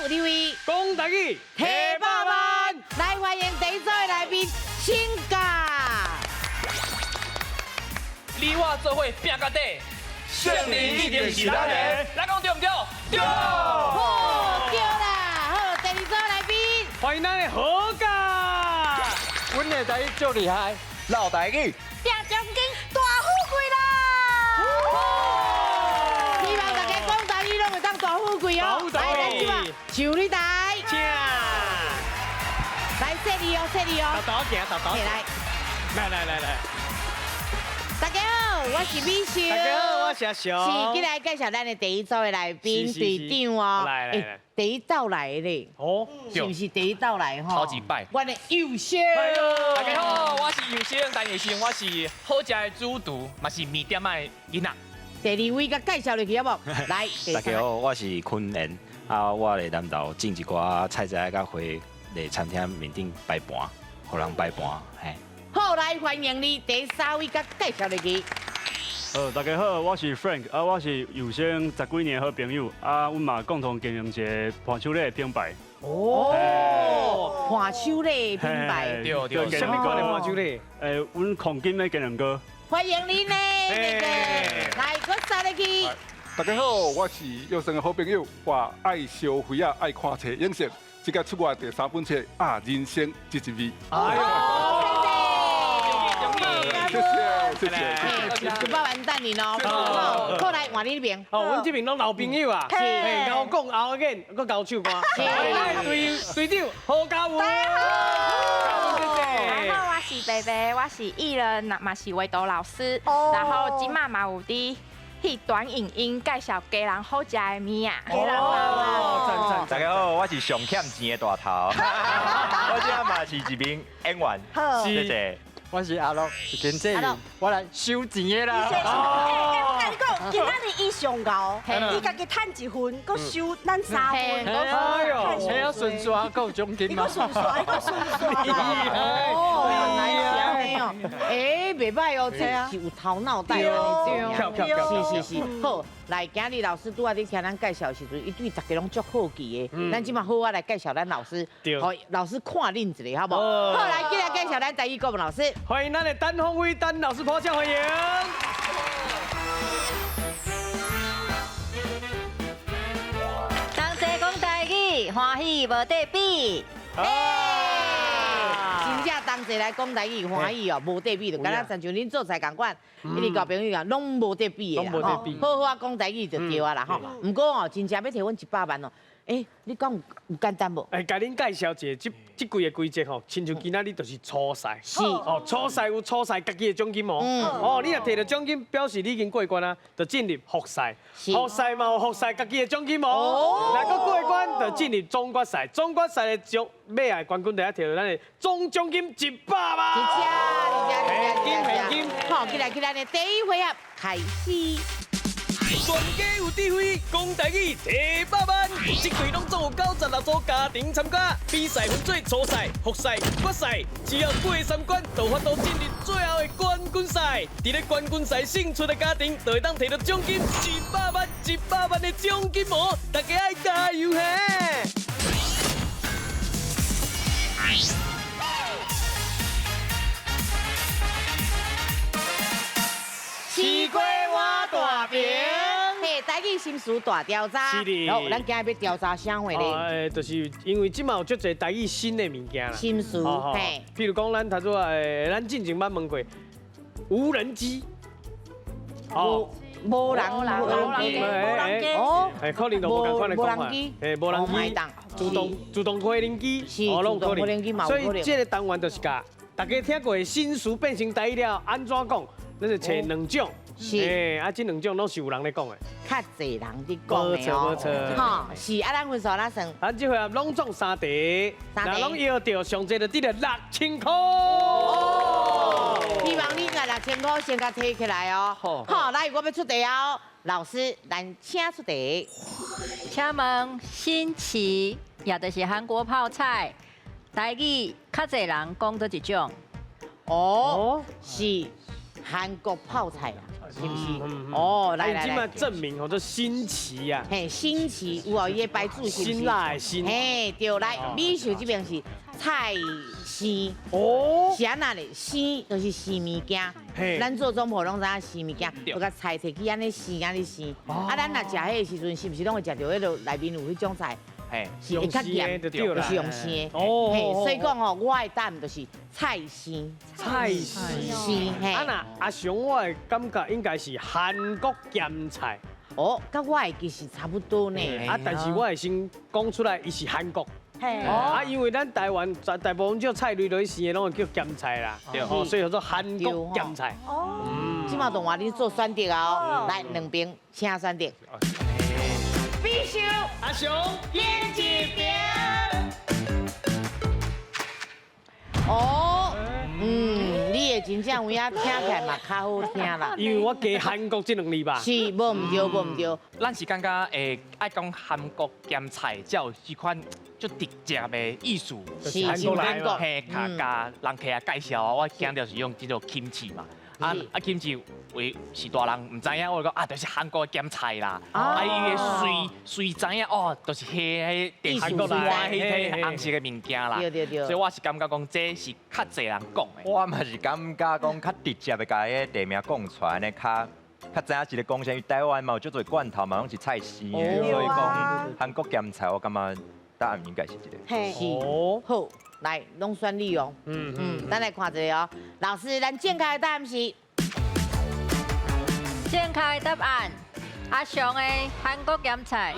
有智慧，講台語，提百萬，來歡迎第一組的來賓，請教。你我做伙拼到底，勝利一定是咱的。來講對毋對？對。好，對啦，好，第二組來賓，歡迎咱的何嘉。阮的台語足厲害，老台語，拼獎金大富貴啦！希望大家講台語攏會當大富貴哦。來，咱這馬上你台，請。來，設你哦，設你哦。豆豆行，豆豆。來，來來來來。大家好，我是美秀。大家好，我是阿雄。是，今來介紹咱的第一組的來賓隊長哦。來來來，第一道來的哦，是毋是第一道來吼？超級拜。我的佑星。大家好，我是佑星，陳佑星，我是好食的主廚，嘛是麵店的囡仔。第二位共介紹入去好無？來，大家好，我是坤仁，啊，我佇南投種一寡菜菜佮花，佇餐廳面頂擺盤，予人擺盤，嘿。好，來歡迎你，第三位共介紹入去。好，大家好，我是 Frank，啊，我是佑星十幾年的好朋友，啊，阮嘛共同經營一個伴手禮的品牌。哦，伴手禮品牌，對對，啥物款的伴手禮？阮黃金的雞卵糕。歡迎你呢，那個，來，閣三入去。大家好，我是佑星的好朋友，我愛消費啊，愛看冊影視，這個出我第三本冊啊，人生這一味。哎喲。謝謝謝謝，100萬等你哦。好，過來換你這邊。哦，阮這邊攏老朋友啊，嘿，𠢕講喉眼，閣𠢕唱歌。來，隊隊長何嘉文。大家好，我是貝貝，我是藝人，嘛是畫圖老師，然後這馬嘛有佇彼短影音介紹家人好食的物仔。哦，大家好，我是上欠錢的大頭，我這嘛是一名演員。謝謝。我是阿樂，是經紀人，我來收錢的啦。欸，我共你講，今仔日伊上𠢕，伊家己趁一份，閣收咱三份。哎喲，還要順刷，閣有獎金嗎？伊閣順刷，伊閣順刷。哦，原來是按呢哦。欸，袂䆀哦，這是有頭腦袋的。是是是，好，來，今日老師拄仔咧聽咱介紹的時陣，伊對大家攏足好奇的。咱這馬好好來介紹咱老師，好，老師看恁一下，好無？好，來，進來介紹咱台語國文老師。歡迎咱的陳鳳飛陳老師，拍掌歡迎。同齊講台語，歡喜無得比。真正同齊來講台語，歡喜哦，無得比，就敢若親像恁做菜仝款，一直交朋友講，攏無得比的啦，好好仔講台語就對啊啦吼。毋過哦，真正欲提阮100萬哦。欸，你講有簡單無？欸，共恁介紹一下，這這季的規則吼，親像今仔日就是初賽。是。哦，初賽有初賽家己的獎金哦。哦，你若提著獎金，表示你已經過關啊，就進入複賽。複賽嘛有複賽家己的獎金哦。若閣過關，就進入總決賽。總決賽的獎尾仔冠軍就愛提著咱的總獎金100萬。一隻，一隻，一隻，一隻。好，起來起來，第一回合開始。全家有智慧，講台語提百萬。這季攏總有96組家庭參加，比賽分做初賽、複賽、決賽，只要過三關，就有法度進入最後的冠軍賽。佇咧冠軍賽勝出的家庭，就會當提著獎金100萬、100萬的獎金哦！大家愛加油嘿！西瓜换大饼。台語心事大調查，是的。好，咱今日欲調查啥貨咧？欸，就是因為這馬有足濟台語新的物件啦。心事，嘿。譬如講，咱頭拄仔，咱進前捌問過無人機。哦，無人，無人機，無人機。哦，欸，可能就無仝款的講法。欸，無人機，自動飛行機，哦，攏有可能。所以這個單元就是共大家聽過的新詞變成台語了，按怎講？咱就揣兩種。是，欸，啊，這兩種攏是有人咧講的，較濟人佇講的哦。無錯無錯。吼，是啊，咱分數按怎算？咱這回合攏總三題，若攏搖著，上濟就得著6000箍。哦，希望你共6000箍先共提起來哦。好，來，我欲出題哦。老師，咱請出題。請問新奇，也就是韓國泡菜，台語較濟人講佗一種？哦，是韓國泡菜啊。是毋是？哦，來來來，這擺正名叫做新奇啊。嘿，新奇有哦，伊的牌子是辛辣的辛。嘿，對，來，美秀這邊是菜生。哦。是按怎咧？生就是生物件。咱做總鋪攏知影生物件，就共菜提去按呢生按呢生。啊，咱若食彼个時陣，是毋是攏會食著彼个內面有彼種菜？是會較鹹，就是用生的。哦。嘿，所以講吼，我的答案就是菜生。菜生。啊那阿雄，我的感覺應該是韓國鹹菜。哦，佮我的其實差不多呢。啊，但是我會先講出來，伊是韓國。啊，因為咱台灣大部分這菜類落去生的，攏會叫鹹菜啦。對，所以叫做韓國鹹菜。哦。這馬動畫你做選擇啊！來，兩邊請選擇。必須阿雄編一邊。哦，嗯，你的真正有影聽起來嘛較好聽啦。因為我加韓國這兩字吧。是，無毋對，無毋對。咱是感覺會愛講韓國鹹菜，才有這款足直接的意思。是，韓國嘿，共人客啊介紹啊，我驚著是用這個 kimchi 嘛。啊啊，kimchi 為是大人毋知影，我講啊，就是韓國的鹹菜啦。啊，伊的隨隨知影哦，就是彼電視看彼個紅色的物件啦。對對對。所以我是感覺講這是較濟人講的。我嘛是感覺講較直接的共彼個地名講出來呢，較知影是咧講啥。因為台灣嘛有足濟罐頭嘛，攏是菜生的，所以講韓國鹹菜，我感覺答案應該是這個。是。好。來，攏選你哦。嗯嗯，咱來看一下哦。老師，咱正確的答案是？正確的答案，阿雄的韓國鹹菜。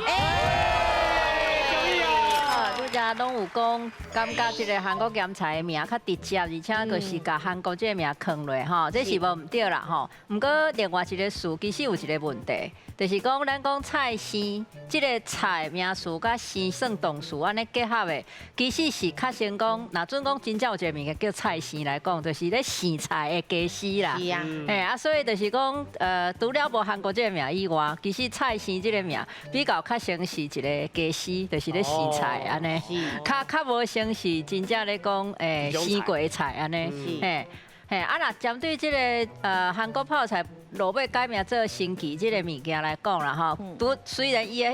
拄才攏有講，感覺這個韓國鹹菜的名較直接，而且閣是共韓國這個名囥落吼，這是無毋對啦吼。毋過另外一個詞其實有一個問題，就是講咱講菜生，這個菜名詞佮生算動詞按呢結合的，其實是較先講，若準講真正有一個物件叫菜生來講，就是咧生菜的家私啦。是啊。嘿啊，所以就是講，除了無韓國這個名以外，其實菜生這個名比較較先是一個家私，就是咧生菜按呢。較無先是真正咧講，生過的菜按呢，嘿，嘿，啊，若針對這個韓國泡菜落尾改名做新奇這個物件來講啦，吼，拄雖然伊的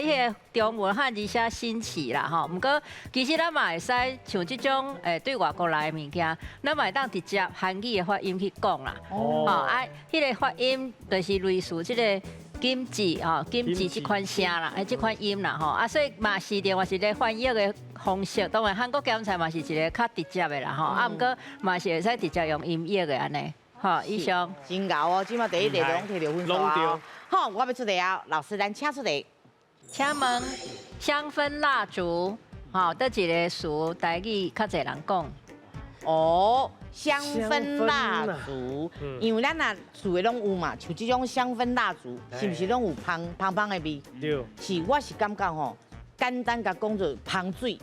彼個中文漢字寫新奇啦，吼，毋過其實咱嘛會使像這種對外國來的物件，咱嘛會當直接韓語的發音去講啦，吼，啊，彼個發音就是類似這個。金子吼，金子這款聲啦，這款音啦吼，啊，所以嘛是另外一個翻譯的方式。當然，韓國鹹菜嘛是一個較直接的啦吼，啊，毋過嘛是會使直接用音譯的按呢。好，以上。真𠢕哦，這馬第一題就攏提著分數啊。好，我欲出題啊，老師，咱請出題。請問香氛蠟燭，吼，佗一個詞台語較濟人講？哦。香氛蠟燭，因為咱若厝的攏有嘛，像這種香氛蠟燭，是毋是攏有芳芳芳的味？對。是，我是感覺吼，簡單共講做芳水。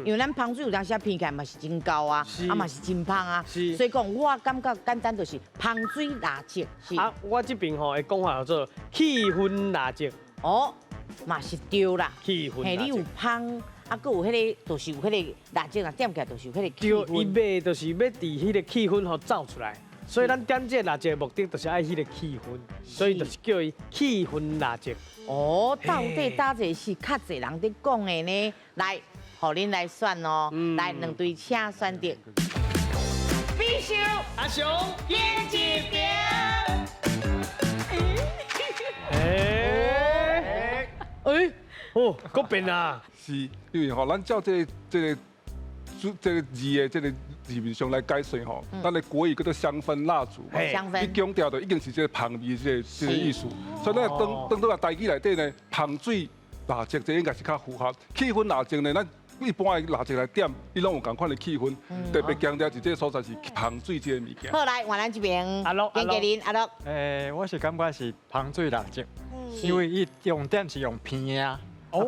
因為咱芳水有當時聞起來嘛是真厚啊，啊嘛是真芳啊。是。所以講，我感覺簡單就是芳水蠟燭。是。啊，我這邊吼的講法叫做氣氛蠟燭。哦，嘛是對啦。氣氛。嘿，你有芳。啊，閣有彼個，就是有彼個蠟燭啊，點起來就是有彼個氣氛。對，伊賣就是欲佇彼個氣氛予走出來，所以咱點這個蠟燭的目的就是愛彼個氣氛，所以就是叫伊氣氛蠟燭。哦，到底佗一個是較濟人佇講的呢？來，予恁來選哦，來兩隊請選擇。必須阿雄編一邊。哎哎。哦，閣變啊！是，因為吼，咱照這個這個字的這個字面上來解釋吼，咱的國語叫做香氛蠟燭嘛，你強調的已經是這個芳味這個意思，所以咱轉轉到台語內底呢，芳水蠟燭這應該是較符合氣氛蠟燭呢。咱一般的蠟燭來點，伊攏有仝款的氣氛，特別強調是這個所在是芳水這個物件。好，來換咱這邊，阿樂，簡潔玲，阿樂。我是感覺是芳水蠟燭，因為伊重點是用鼻啊。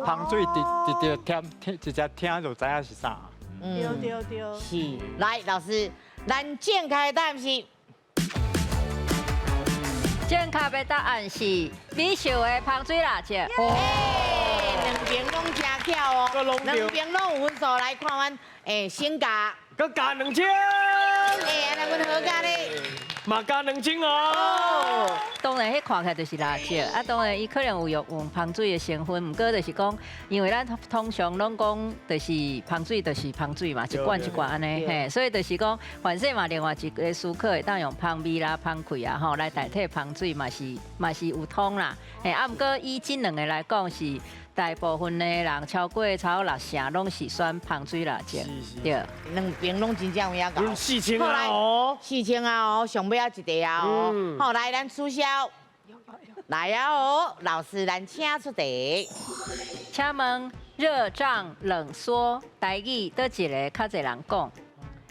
芳水直直接聽，直接聽就知影是啥。對對對。是，來老師，咱正確的答案是。正確的答案是美秀的芳水蠟燭。哎，兩邊攏真巧哦，兩邊攏有分數，來看阮先加。閣加2000。哎，按呢阮好佳咧，嘛加2000哦。當然，彼看起來就是蠟燭，啊，當然伊可能有用用芳水的成分，毋過就是講，因為咱通常攏講就是芳水就是芳水嘛，一罐一罐按呢，嘿，所以就是講，反正嘛，另外一個思考會當用芳味啦、芳氣啊，吼來代替芳水嘛是有通啦，嘿，啊，毋過以這兩个來講是大部分的人超過超六成攏是選芳水蠟燭，對，兩邊攏真正有影𠢕。4000啊哦，4000啊哦，上尾仔一題啊哦，好來咱取消，來啊哦，老師咱請出題。請問熱脹冷縮，台語佗一个較濟人講？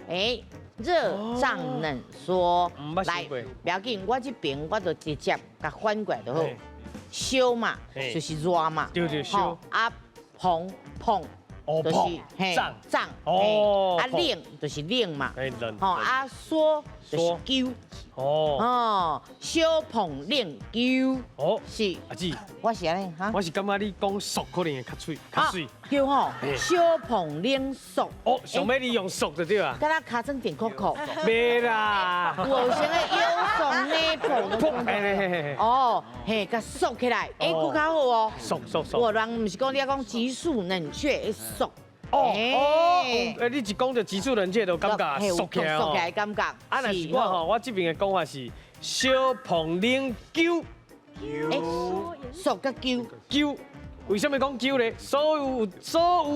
欸，熱脹冷縮，來，不要緊，我這邊我就直接共翻過來就好。燒嘛，就是熱嘛，對對燒。啊，膨膨，就是脹脹，哦，啊冷就是冷嘛，吼啊縮就是揪，哦，燒膨冷揪，哦是。阿姊，我是按呢哈，我是感覺你講縮可能會較媠較媠。對吼，燒膨冷縮。哦，上尾你用縮就對啊。敢若尻川電扣扣。袂啦。有啥个腰鬆呢？膨。哦，嘿，共縮起來，欸，閣較好哦。縮縮縮。有人毋是講你講急速冷卻，縮。哦哦，欸，你一講就急速冷卻，就感覺縮起來哦。縮起來感覺。啊，若是我吼，我這邊的講法是燒膨冷揪。欸，縮佮揪。揪。為啥物講揪咧？所有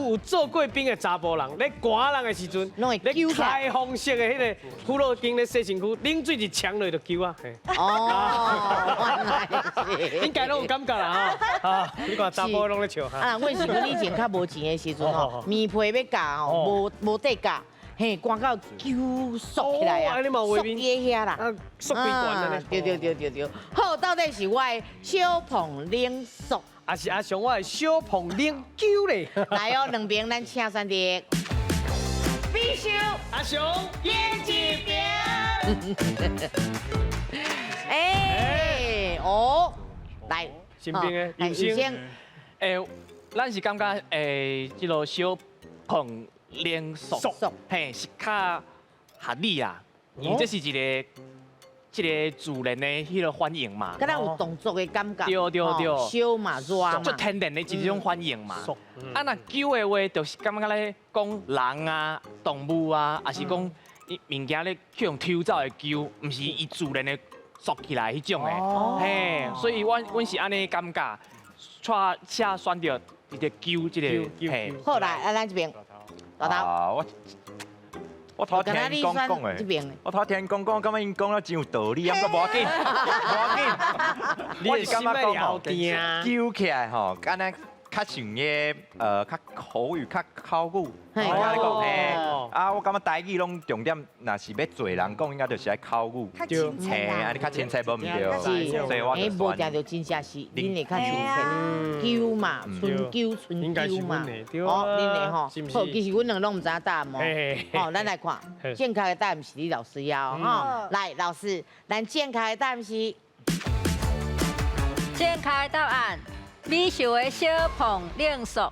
有做過兵的查埔人，咧寒人的時陣，咧開放式的彼个輔路間咧洗身軀，冷水一衝落就揪啊！哦，原來是，應該攏有感覺啦吼！啊，你看查埔攏咧笑。啊，阮是講以前較無錢的時陣吼，棉被欲蓋吼，無地蓋。嘿，寒到揪縮起來啊，縮佇遐啦，縮規懸。對對對對對，好，到底是我的燒膨冷縮，還是阿雄我的燒膨冷揪咧？來哦，兩邊咱請選擇。必修阿雄編一邊。欸，哦，來，身邊的優先，欸，咱是感覺欸，這个燒膨冷縮，嘿，是較合理啊，因為這是一个這个自然的彼个反應嘛，敢若有動作的感覺，對對對，燒嘛熱嘛，足天然的一種反應嘛。啊，若揪的話，就是感覺咧講人啊、動物啊，抑是講物件咧去予抽走的揪，毋是伊自然的縮起來彼種的，嘿，所以阮是按呢感覺，車選著一个揪這个，嘿。好來，啊，咱這邊。啊！我頭聽𪜶講講的，我頭聽𪜶講講，感覺𪜶講了真有道理，啊，毋過無要緊，無要緊。我是感覺講吼，揪起來吼，敢若較像彼個較口語、較口語。我共你講，嘿，啊，我感覺台語攏重點，若是欲濟人講，應該就是愛口語，嘿，按呢較親切，無毋對，所以我就選。無定著真正是恁會較親切，揪嘛，春揪春揪嘛，哦，恁的吼，好，其實阮兩个攏毋知影答案哦，好，咱來看，正確的答案是李老師要吼，來，老師，咱正確的答案是，正確的答案，美秀的小膨冷縮。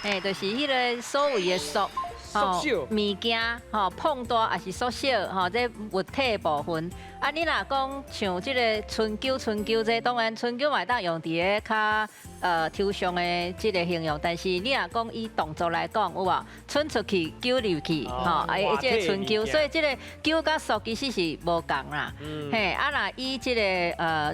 哎，就是彼个所謂的縮，縮小物件吼膨大，抑是縮小吼，這物體部分。啊，你若講像這个春秋春秋這，當然春秋嘛會當用佇个較抽象的這个形容，但是你若講以動作來講，有無？伸出去揪入去，吼，啊，這个春秋，所以這个揪佮縮其實是無仝啦。嘿，啊，若以這个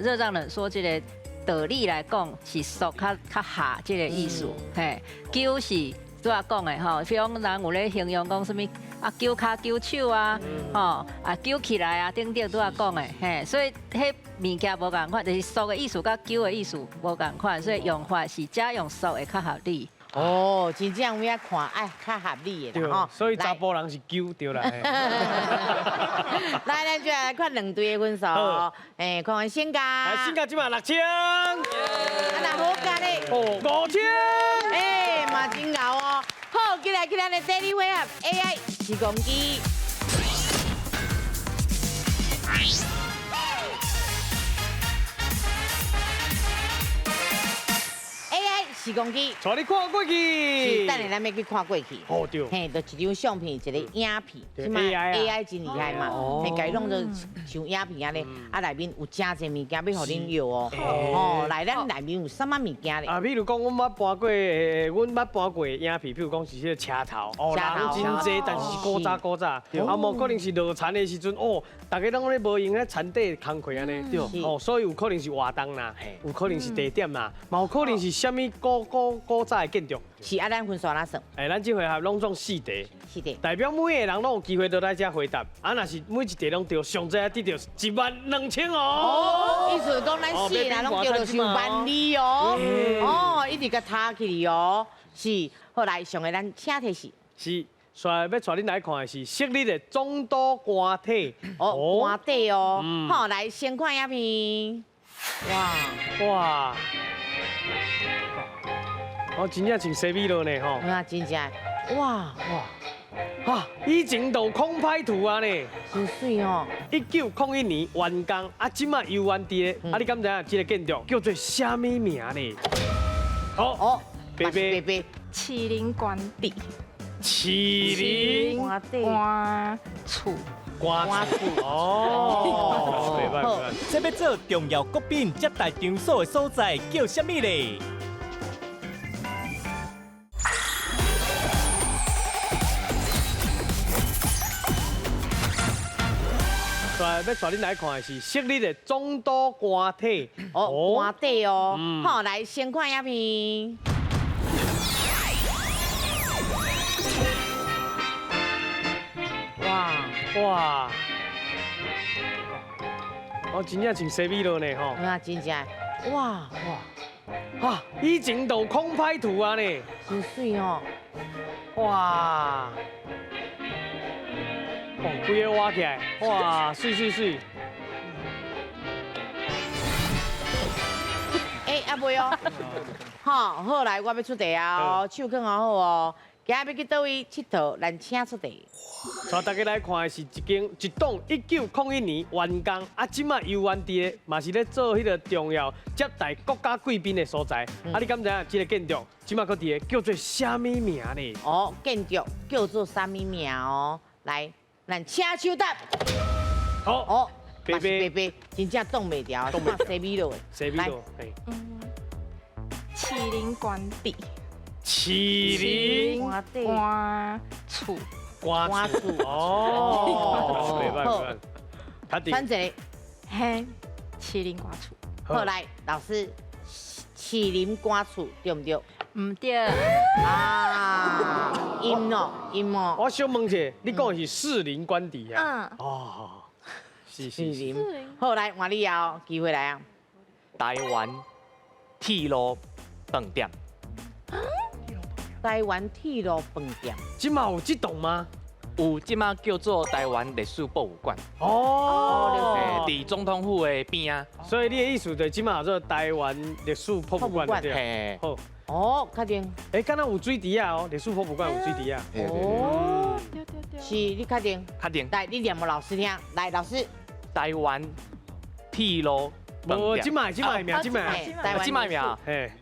熱脹冷縮這个道理來講，是縮較較下這个意思，嘿，揪是拄仔講的吼，比如講人有咧形容講啥物啊，揪跤揪手啊，吼啊揪起來啊等等拄仔講的，嘿，所以彼物件無仝款，就是縮的意思佮揪的意思無仝款，所以用法是遮用縮會較合理。哦，真正有影看愛較合理的啦吼。所以查埔人是揪對啦。來，咱就來看兩隊的分數。哎，看看身價。身價這馬6000。啊，若好價咧。哦，5000。哎，嘛真𠢕哦。好，接來去咱的第二回合 AI 時光機。AI 时光机，带你看过去。是，等下咱欲去看过去。哦对。嘿，就一张相片，一个影片，这马 AI 真厉害嘛，嘿，共伊弄做像影片按呢，啊内面有真济物件欲予恁用哦。哦，来，咱内面有啥物物件咧？啊，比如讲，阮捌搬过，阮捌搬过影片，比如讲是彼个车头，哦，人真济，但是是古早古早，啊，无可能是落田的时阵，哦，大家拢咧无闲咧田底工课按呢，对，哦，所以有可能是活动啦，有可能是地点啦，嘛有可能是啥物古古古早的建筑。是啊，咱分数按怎算？哎，咱这回合拢总四题，四题，代表每个人拢有机会落来遮回答。啊，若是每一题拢对，上济得著1万2千哦。意思讲咱四个人拢对著上万二哦。哦，一直共踢起去哦。是，好来，上个咱请提示。是，煞欲带恁来看的是昔日的总督官邸。哦，官邸哦。好，来先看影片。哇哇！哦，真正像西米露呢，吼！啊，真正，哇哇，啊，以前就空拍图啊呢，真媠哦。1901年完工，啊，这马犹原伫咧，啊，你敢知影这个建筑叫做啥物名呢？好，哦，白白白，士林官邸。士林官厝。官厝哦，好，这欲做重要国宾接待场所的所在叫啥物咧？欲带恁来看的是昔日的总督官邸。哦，官邸哦，好，来先看影片。哇哇！哦，真正像西米露呢，吼。啊，真正，哇哇！啊，以前就空拍图啊呢，真媠哦。哇！哦，规个挖起来，哇，媠媠媠！欸，犹未哦，好，好来，我欲出题啊，手囥好好哦。今仔欲去佗位𨑨迌？咱请出题。带大家来看的是一间一栋1901年完工，啊，这马犹原伫咧，嘛是咧做彼个重要接待国家贵宾的所在。啊，你敢知影这个建筑这马阁伫咧叫做啥物名呢？哦，建筑叫做啥物名哦？来，咱请手答。好。哦，白白白，真正挡袂牢，挡袂西米露的。西米露，嘿。士林官邸。士林官厝。官厝。哦。好。选一个。嘿，士林官厝。好，来，老师，士林官厝对毋对？毋对。啊，音哦，音哦。我小问一下，你讲的是士林官邸啊？嗯。哦，是是是。好，来换你哦，机会来啊。台湾铁路饭店。台湾铁路饭店。这马有这栋吗？有，这马叫做台湾历史博物馆。哦，伫总统府的边啊。所以你的意思就是这马叫做台湾历史博物馆对？嘿。好。哦，确定。欸，敢若有水池仔哦，历史博物馆有水池仔。哦，是，你确定？确定。来，你念予老师听。来，老师。台湾铁路饭店。无，这马这马名，这马。这马名。嘿。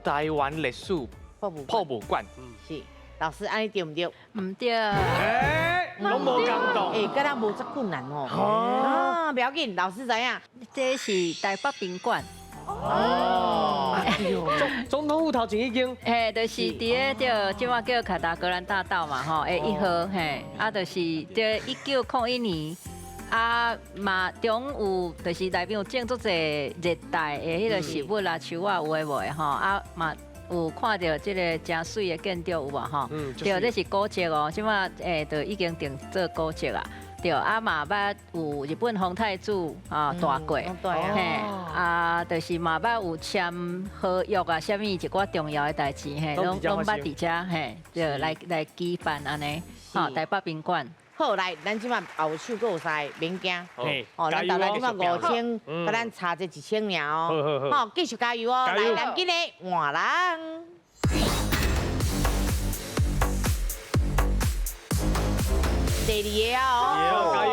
台湾历史博物馆。是，老师，按呢对毋对？毋对。欸，拢无共动。欸，敢若无遮困难哦。啊，不要紧，老师知影。这是台北宾馆。哦，总统府头前彼间。嘿，就是伫咧这，这马叫凯达格兰大道嘛，吼，的1号，嘿，啊，就是这1901年，啊，嘛中有，就是内面有种足济热带的彼个植物啦、树啊，有的无的吼，啊嘛有看著这个真媠的建筑有无吼？对，这是古迹哦，这马就已经定做古迹啊。对，啊嘛捌有日本皇太子啊住过，嘿，啊，就是嘛捌有签合约啊，啥物一寡重要的代志，嘿，拢捌伫遮，嘿，就来举办按呢，吼，台北宾馆。好，来，咱这马后手阁有三个，免惊。哦，咱投来这马5000，佮咱差这1000尔哦。好，继续加油哦！来，咱今日换人。第二个哦，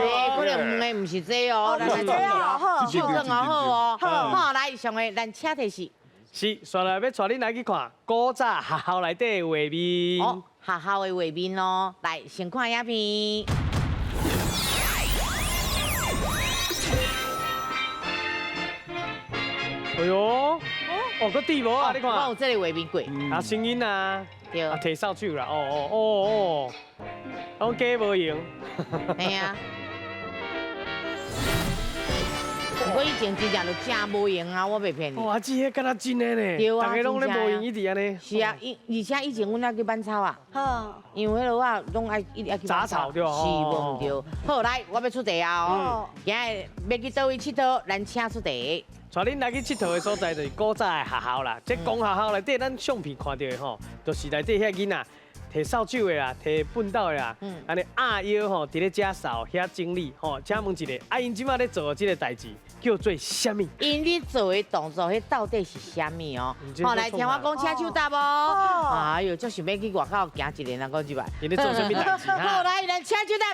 欸，可能问的毋是这哦，咱来注意哦，手转好哦。好，来，上个咱请提示。是，煞來欲帶恁來去看古早學校內底的畫面。哦，學校的畫面咯，來先看影片。哎呦，哦，閣地無啊，你看。我有這个畫面過。啊，聲音啊，對。啊，提掃帚啦，哦哦哦哦，攏假無閒。嘿啊。我以前真正就真無閒啊，我袂騙你。哇，這彼敢若真的呢？對啊，大家攏咧無閒，一直按呢。是啊，而且以前阮愛去挽草啊。因為彼个我攏愛一直愛去挽雜草對。是無毋對。好，來，我欲出題啊哦。今日欲去佗位𨑨迌，咱請出題。帶恁來去𨑨迌的所在，就是古早的學校啦。這公學校內底，咱相片看著的吼，就是內底遐囡仔提掃帚的啦，提畚斗的啦，按呢壓腰吼，佇咧遮掃遐整理吼。請問一下，啊，𪜶這馬咧做的這个代誌叫做啥物？𪜶咧做的動作，彼到底是啥物哦？好，來聽我講，請手答哦。哎呦，足想欲去外口行一下，人講入來。𪜶咧做啥物代誌？好，來，咱請手答。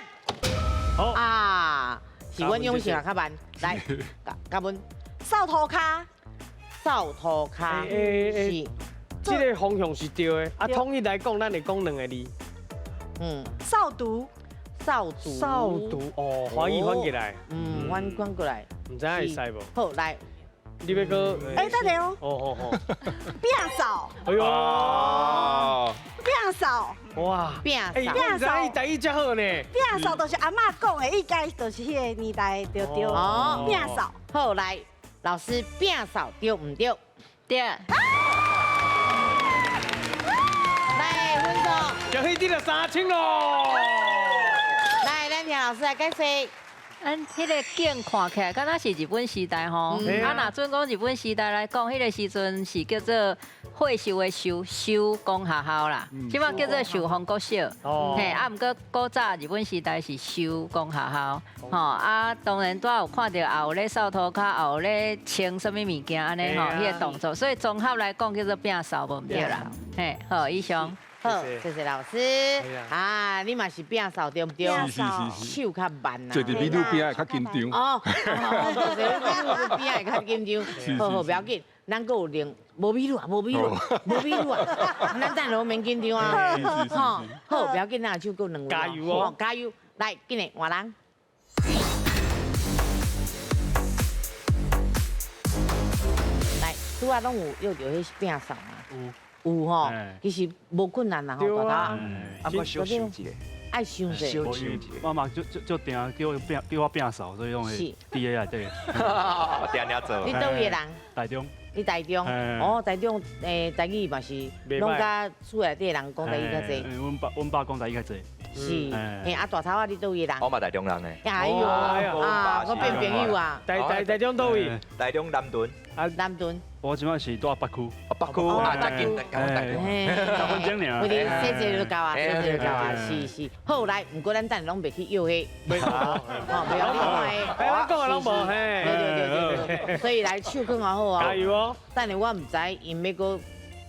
好啊，是阮勇士啊，較慢。來，嘉文。掃塗跤，掃塗跤，是，這个方向是對的。啊，統一來講，咱會講兩个字。嗯，掃毒，掃毒，掃毒哦，華語翻過來。嗯，翻翻過來，毋知影會使無？好，來，你欲閣？欸，等下哦。哦哦哦。摒掃。哎喲。摒掃。哇。摒掃。摒掃。伊台語遮好呢。摒掃就是阿嬤講的，應該就是彼个年代就對。哦。摒掃。好，來。老師摒掃對毋對？對。來，分數。恭喜得了3000咯！來，咱聽老師來解釋。咱彼个景看起來，敢若是日本時代吼。啊，若準講日本時代來講，彼个時陣是叫做歲壽的壽，壽公學校啦。這擺叫做壽豐國小。嘿，啊，毋過古早日本時代是壽公學校。吼，啊，當然拄仔有看著，也有咧掃塗跤，也有咧清啥物物件按呢吼，彼个動作。所以綜合來講，叫做摒掃，無毋對啦。嘿，好，以上。好，謝謝老師。啊，你嘛是摒掃對毋對？手較慢啊。坐佇美女邊仔會較緊張。哦，坐佇美女邊仔會較緊張。好好，不要緊，咱閣有另無美女啊，無美女，無美女啊，咱等下免緊張啊。吼，好，不要緊，咱手閣兩位。加油哦！加油！來，緊來換人。來，拄仔攏有約著彼摒掃嗎？有。有吼，其實無困難啦吼，大頭。啊，我小想一下。愛想者。小想一下。我嘛就就定叫我摒叫我摒掃，所以攏會佇咧內底。我定定做。你佗位的人？台中。你台中？哦，台中台語嘛是，攏佮厝內底人講台語較濟。阮爸講台語較濟。是，嘿，啊大頭啊，你佗位的人？我嘛台中人呢。哎呦，啊，我變朋友啊。台中佗位？台中南屯。啊，南屯。我這擺是住北區。北區啊，遮近，台中。10分鐘爾。我哋細細就夠啊，細細就夠啊，是是。好來，毋過咱等攏袂去約彼。袂，哦，袂哦，你看的。哎，我講的攏無嘿。對對對對。所以來手囥好哦。加油哦！等下我毋知𪜶欲閣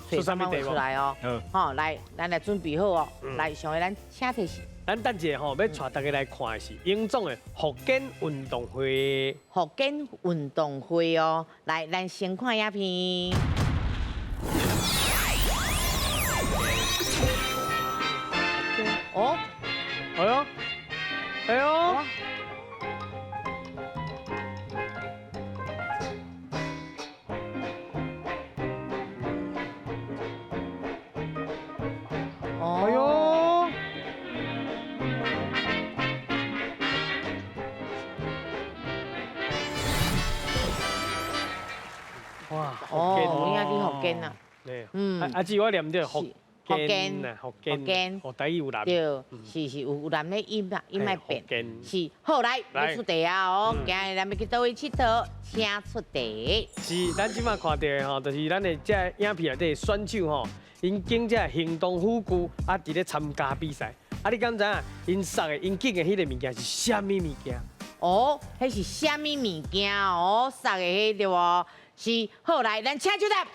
揣啥物出來哦。好，來，咱來準備好哦。來，上個咱請提示。咱等一下吼，欲帶大家來看的是榮總的福建運動會。福建運動會哦，來，咱先看影片。哦，哎呦，哎呦。哎呦！哇，哦，應該佇福建啊。對，嗯，啊，只我念著福建啊，福建，哦，台語有南。對，是是有南的音啊，音愛變。是，好來，欲出題啊哦，今日咱欲去佗位𨑨迌，請出題。是，咱這擺看著的吼，就是咱的這影片內底選手吼，𪜶揀這行動輔具啊，佇咧參加比賽。啊，你敢知影？𪜶送的、𪜶揀的彼个物件是啥物物件？哦，彼是啥物物件哦？送的彼對無？是，好來，咱請手答。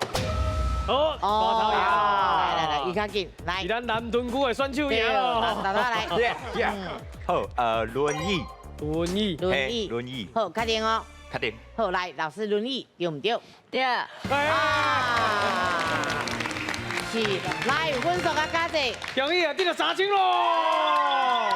好，大頭贏。來來來，伊較緊，來。是咱南屯區的選手贏咯。大頭來。好，輪椅。輪椅。輪椅。輪椅。好，確定哦。确定。好，来，老师轮椅对毋对？对。啊，是，来，分数较加济。恭喜啊，得了3000咯。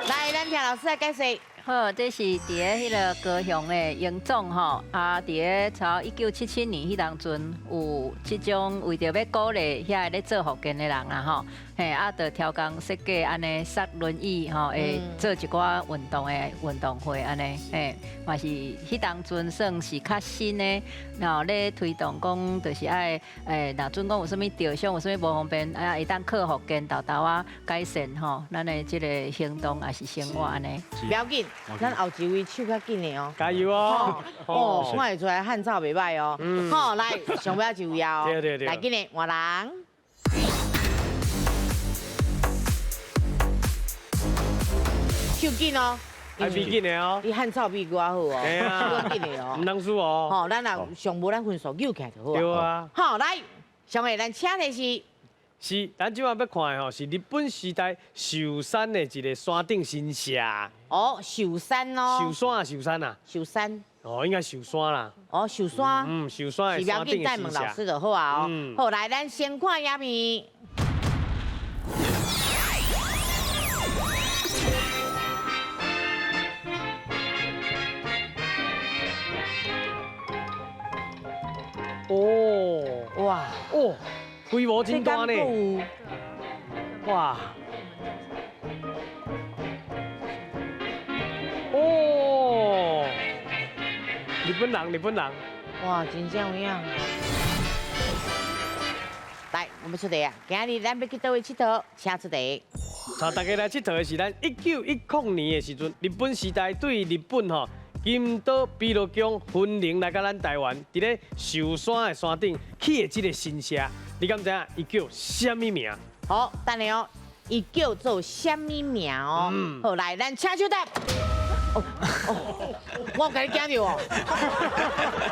来，咱听老师来解释。好，这是伫咧彼个高雄的荣总吼，啊，伫咧差1977年彼当阵，有这种为著欲鼓励遐个咧做复健的人啊吼，嘿，啊，就超工设计按呢杀轮椅吼，会做一寡运动的运动会按呢，嘿，嘛是彼当阵算是较新的，然后咧推动讲，就是爱，若准讲有啥物著伤，有啥物无方便，啊，会当靠复健沓沓仔改善吼，咱的这个行动也是生活按呢。不要紧。咱后一位手较紧的哦，加油哦！哦，看会出来汉草袂䆀哦。好，来上尾一位哦。对对对。来，紧的换人。手紧哦。爱比紧的哦。你汉草比我好哦。手紧的哦。毋通输哦。吼，咱若上无咱分数扭起来就好。对啊。好，来，上下咱请的是。是，咱这摆欲看的吼，是日本时代寿山的一个山顶神社。哦，寿山哦。寿山啊，寿山啊。寿山。哦，应该寿山啦。哦，寿山。嗯，寿山的山顶神社。是，不要紧，戴问老师就好啊。哦。好，来，咱先看影片。哦，哇，哦。规模真大呢！哇！哦！日本人，日本人！哇，真正有影！来，我们出题啊！今日咱欲去佗位𨑨迌，请出题。带大家来𨑨迌的是咱1910年的时阵，日本时代对日本吼金岛比罗宫分灵来到咱台湾，伫咧寿山的山顶起的这个神社。你敢知影伊叫啥物名？好，等下哦，伊叫做啥物名哦？好，来，咱请手答。哦哦，我共你惊著哦。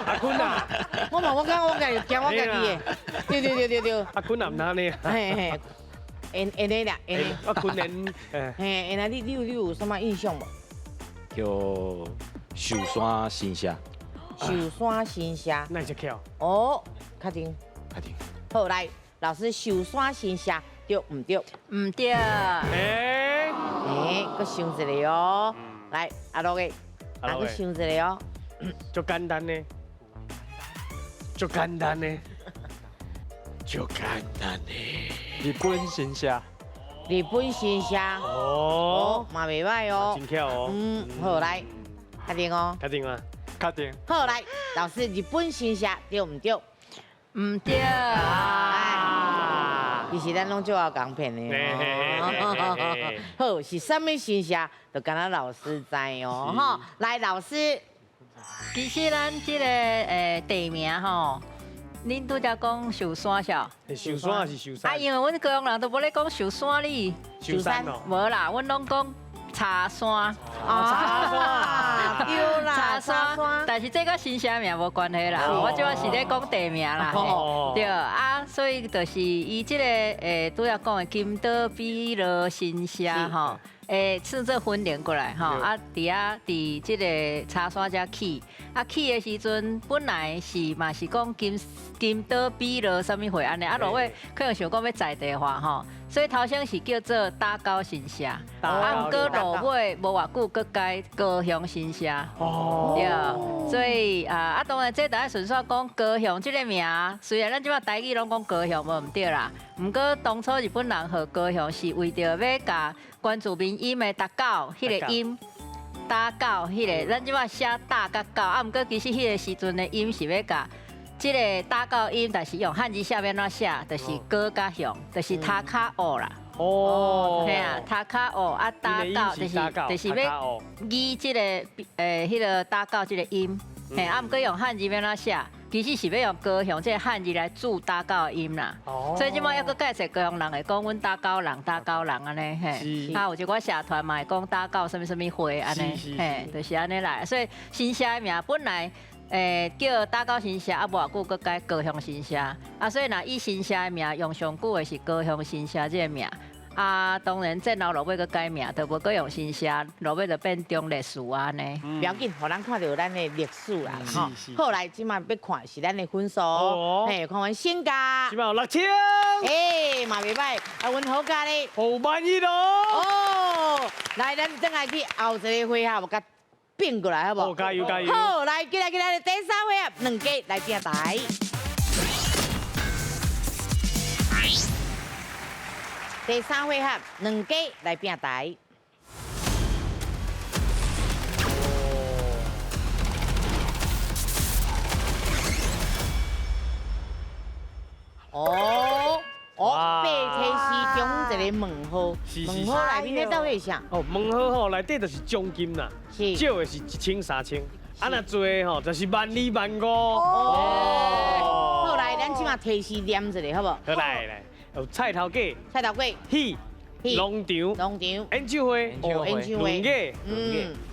阿坤啊，我嘛，我讲我家己惊我家己的。对对对对对。阿坤啊，毋通呢。嘿嘿，会会呢啦，会呢。阿坤连，嘿，会啊，你有啥物印象无？叫寿山神社。寿山神社。哪会巧？哦，确定。确定。好，来，老师，寿山神社对毋对？毋对。欸，阁想一个哦。来，阿乐的，啊，阁想一个哦。足简单的，足简单的，足简单的。日本神社。日本神社。哦，嘛袂䆀哦。真巧哦。嗯，好，来，确定哦。确定吗？确定。好，来，老师，日本神社对毋对？毋对。其实咱拢足敖共骗的哦。好，是啥物神社，就敢若老师知哦。吼，来，老师。其实咱这个地名吼，恁拄才讲寿山是？寿山还是寿山？啊，因为阮高雄人都无咧讲寿山哩。寿山哦。无啦，阮拢讲茶山。茶山，对啦，茶山。但是这佮神社名无关系啦，我这摆是咧讲地名啦。对啊，所以就是伊这个拄才讲的金岛比罗神社吼，顺做分灵过来吼，啊，伫遐伫这个茶山遮起，啊起的时阵本来是嘛是讲金岛比罗啥物会按呢，啊落尾可能想讲欲在地化吼，所以头先是叫做打狗神社，啊，毋过落尾无偌久，阁改高雄神社。哦，对，所以啊，当然这大家顺续讲高雄这个名，虽然咱这摆台语拢讲高雄无毋对啦，毋过当初日本人号高雄是为著欲共原住民音的打狗，彼个音打狗，彼个咱这摆写打佮狗，啊，毋过其实彼个时阵的音是欲共这个打狗音，但是用汉字写欲按怎写，就是高佮雄，就是塔卡乌啦。哦，嘿啊，塔卡乌啊，打狗就是欲记这个彼个打狗这个音，嘿，啊，毋过用汉字欲按怎写？其实是欲用高雄这个汉字来注打狗的音啦。所以这摆犹阁介济高雄人会讲阮打狗人、打狗人按呢，嘿。啊，有一寡社团嘛会讲打狗啥物啥物会按呢，嘿，就是按呢来。所以神社的名本来叫打狗神社，啊，无偌久阁改高雄神社。啊，所以若以神社的名用上久的是高雄神社这个名。啊，当然战后落尾阁改名，就无阁用新社，落尾就变中烈祠按呢。不要紧，予咱看著咱的历史啦，吼。好来，这马欲看是咱的分数，嘿，看阮身价。这马有6000。哎，嘛袂䆀，啊，阮好佳咧。好满意咯。哦，来，咱转来去后一个回合，共变过来，好无？好，加油加油。好，来，进来进来，第三回合，两家来拼台。第三回合，两家来拼台。哦哦，白提是中一个问号，问号内面咧到底是啥？哦，问号吼内底就是奖金啦，少的是1000、3000，啊若济吼就是12000、15000。哦，好来，咱这马提示念一下，好无？好来来。有菜头粿、菜头粿、戏、农场、农场、演唱会、哦，演唱会、论语、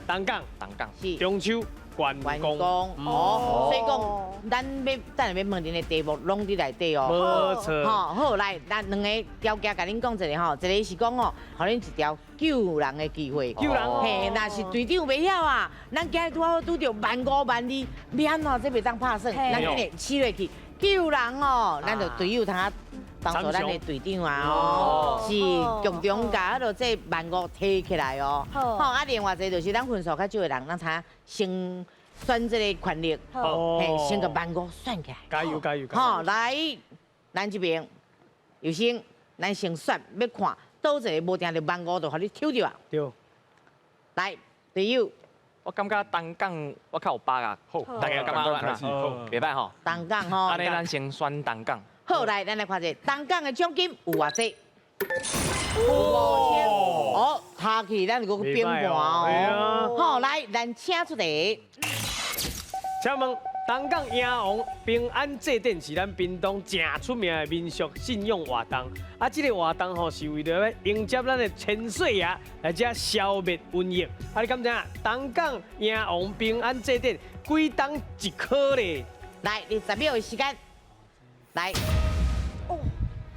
东港、东港、中秋、关公。哦，所以讲，咱欲等下欲问恁的题目，拢伫内底哦。无错。吼，好来，咱两个条件共恁讲一下吼，一个是讲哦，予恁一条救人的机会。救人。嘿，若是队长袂晓啊，咱今日拄好拄著15000、12000，欲按怎这袂当拍算，咱紧来试落去救人哦，咱就队友通啊。帮助咱的队长啊，哦，是共同共彼落这15000提起来哦。好，啊，另外一个就是咱分数较少的人，咱才先选这个权力，嘿，先共15000选起来。加油加油！好，来，咱这边尤生，咱先选，欲看佗一个无定著15000就予你抽著啊。对。来，队友。我感觉东港我较有把握，好，大家感觉按怎？袂䆀吼。东港吼。按呢，咱先选东港。好，来，咱来看一下东港的奖金有偌济？5000。哦，他去咱阁变盘哦。好，来，咱请出题。请问东港迎王平安祭典是咱屏东诚出名的民俗信仰活动。啊，这个活动吼是为著欲迎接咱的千岁爷来遮消灭瘟疫。啊，你敢知影东港迎王平安祭典几冬一科咧？来，你10秒的时间。来，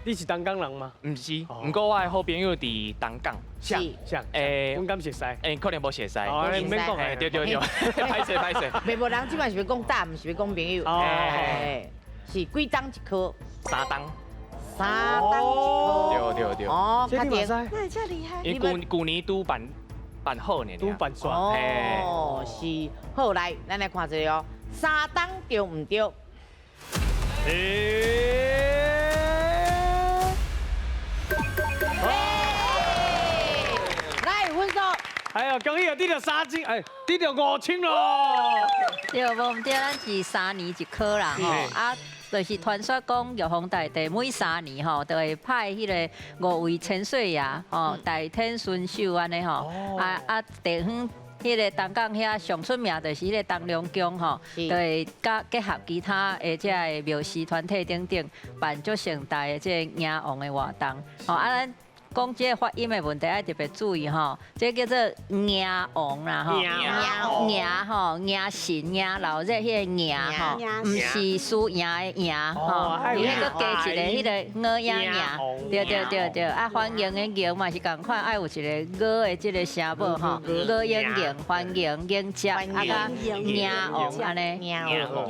你是东港人吗？毋是，毋过我的好朋友伫东港。是，是，欸，阮敢熟似？欸，可能无熟似。哦，毋免讲，对对对，歹势歹势。袂无人这摆是欲讲答，毋是欲讲朋友。哦，是几冬一科？ 3冬。 3冬一科。对对对。哦，较定。那会遮厉害？因旧旧年拄办办好呢，拄办煞。哦，是。好，来，咱来看一下哦，3冬对毋对？来，分数。哎呦，恭喜啊！得著3000，哎，得著5000咯。对，无毋对，咱是3年一科啦，吼啊，就是传说讲玉皇大帝每3年吼，就会派彼个5位千岁爷吼，代天巡守按呢吼，啊啊地方。彼个东港遐上出名就是彼个东龙宫吼，就会佮结合其他的这个庙司团体等等，办足盛大的这个迎王的活动。吼啊，咱讲这个发音的问题爱特别注意吼，这叫做迎王啦吼，迎吼迎神迎老热彼个迎吼，毋是输赢的赢吼，伊彼阁加一个彼个鹅赢赢，对对对对，啊欢迎的迎嘛是仝款，爱有一个鹅的这个声母吼，鹅迎迎欢迎迎接啊佮迎王按呢，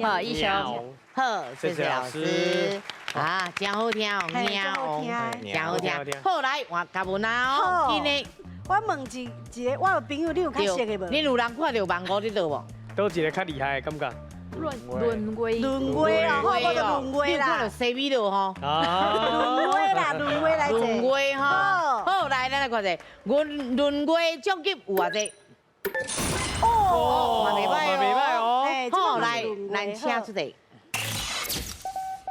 好，以上，好，谢谢老师。啊，真好听哦，迎王，真好听。好，来换嘉文啊哦，今日我问一个，我有朋友，你有较熟的无？你有人看著15000伫佗无？佗一个较厉害的感觉？闰月，闰月哦，我就闰月啦。你看著西米了吼？闰月啦，闰月来者。闰月吼。好，来，咱来看者，闰月奖金有偌济？哦，嘛袂䆀哦。好，来，咱请出题。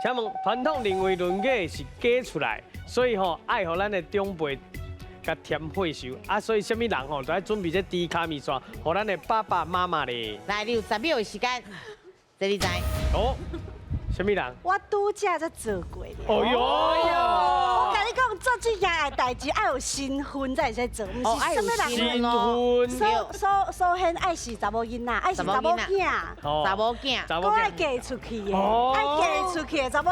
请问传统认为论语是假出来，所以吼爱予咱的长辈共添岁寿啊，所以啥物人吼都爱准备这猪跤面线，予咱的爸爸妈妈咧。来，你有10秒的时间，这你知？哦，啥物人？我拄才才做过。哦哟！我共你讲，做这件的代志爱有身份才会使做，毋是啥物人。身份。首先爱是查某囡仔，爱是查某囝。查某囝。阁爱嫁出去的，爱嫁出去的查某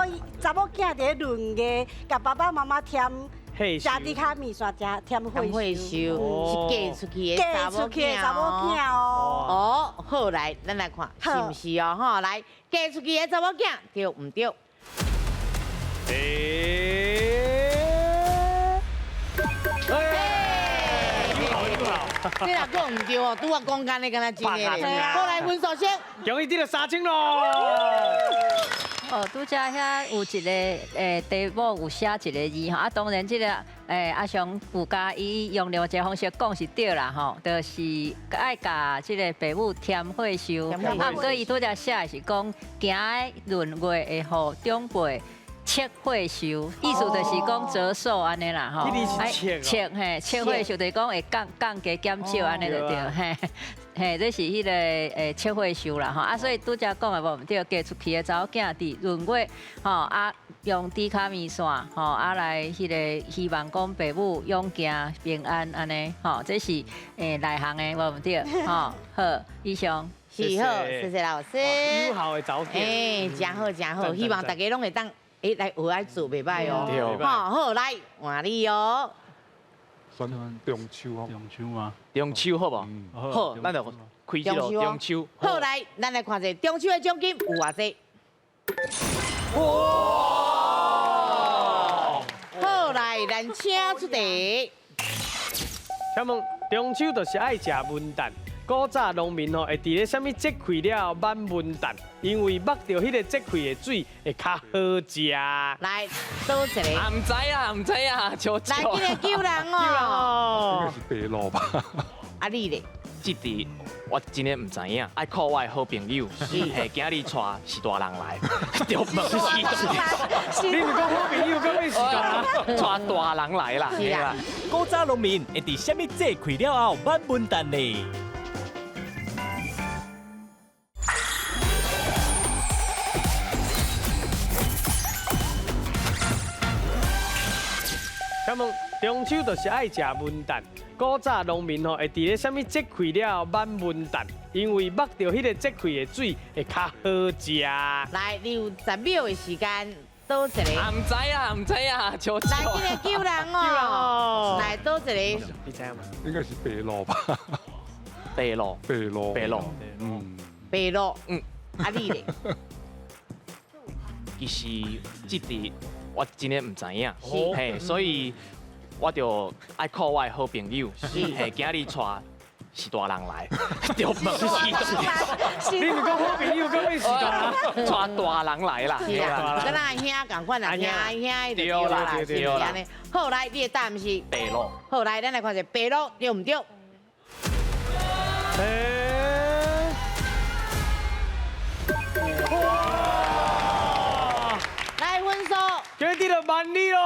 囝伫咧闰月，共爸爸妈妈添。食猪跤面线，食添岁寿，是嫁出去的嫁出去的查某囝哦。哦，好，来，咱来看是毋是哦？吼，来，嫁出去的查某囝对毋对？这若讲毋对哦，拄仔讲干的敢若真的咧。好，来分数先，恭喜得到3000咯。哦，拄才遐有一个题目有写一个字吼，啊，当然这个阿雄有共伊用另外一个方式讲是对啦吼，就是爱共这个爸母添岁寿，啊，毋过伊拄才写的是讲行的閏月会予长辈切岁寿，意思就是讲折寿按呢啦吼。切嘿，切岁寿就是讲会降降低减少按呢就对嘿。嘿，这是彼个切岁寿啦吼，啊，所以拄才讲的无毋对，嫁出去的查某囝伫閏月吼，啊，用猪跤面线吼，啊来彼个希望讲爸母勇健平安按呢吼，这是内行的无毋对吼。好，以上。是好，谢谢老师。友好的查某囝。哎，真好真好，希望大家拢会当来学爱做，袂䆀哦。好，好，来换你哦。选中秋哦，中秋吗？中秋好无？好，咱就开这个中秋。好，来，咱来看一下中秋的奖金有偌济。哇！好，来，咱请出题。请问中秋就是爱食文旦。古早农民吼会伫咧啥物节气了后挽文旦，因为目著彼个节气的水会较好食。来，倒一个？毋知啊，毋知啊，笑来，今日救人哦。应该是白露吧？啊，你咧？这题我真的毋知影，爱靠我的好朋友，嘿，今日带是大人来，对不？你毋讲好朋友，讲你是大人，带大人来啦。是啊。古早农民会伫啥物节气了后挽文旦呢？请问中秋就是爱食文旦。古早农民吼会伫咧啥物节气了后挽文旦，因为目著彼个节气的水会较好食。来，你有10秒的时间，倒一个？毋知啊，毋知啊，笑。来，今日救人哦。来，倒一个？你知影吗？应该是白露吧？白露，白露，白露，白露，啊你咧？其实这题我真的毋知影，嘿，所以我就爱靠我的好朋友，嘿，今日带是大人来，对不？你毋讲好朋友，讲你是大人，带大人来啦，是啦，跟咱兄仝款啦，兄兄就对啦，是按呢。好，来，你的答案是白露。好，来，咱来看一下白露对毋对？来分数，今日就万里咯。